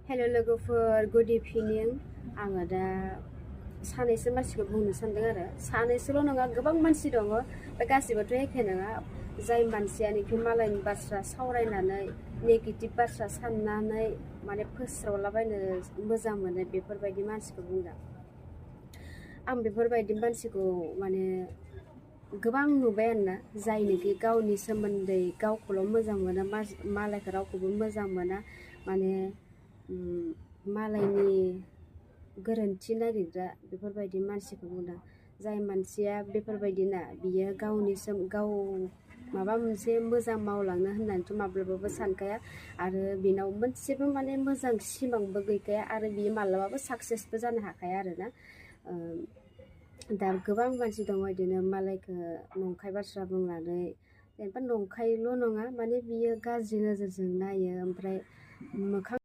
Hello लोगोफोर, good इभिनिं। आङो दा सानैसो मानसिखौ बुंनो सानदों आरो सानैसोल' नङा, गोबां मानसि दङ। बे गासिबोथ' एखे नङा। जाय मानसियानोखि मालायनि बाथ्रा सावरायनानै नेगेटिभ बाथ्रा साननानै माने फोस्रावलाबायनो मोजां मोनो, बेफोरबायदि मानसिखौ बुंदों आं। बेफोरबायदि मानसिखौ माने गोबां नुबाय आरोना, जायनोखि गावनि सोमोन्दै गावखौल' मोजां मोनो, मालायखौ रावखौबो मोजां मोना, माने मालायनि गोरोन्थि नागिरग्रा, बेफोरबायदि मानसिखौ बुंदों। जाय मानसिया बेफोरबायदिना, बियो गाव माबा मोनसे मोजां मावलांनो होननानैथ' माब्लाबाबो सानखाया, आरो बेनाव मोनसेबो माने मोजां सिमांबो गैखाया, आरो बियो माब्लाबाबो साक्सेसबो जानो हाखाया आरोना। दा गोबां मानसि दङ बिदिनो मालायखौ नंखाय बाथ्रा बुंनानै, जेनेबा नंखायल' नङा, माने बियो गाज्रि नोजोरजों नायो, ओमफ्राय मोखां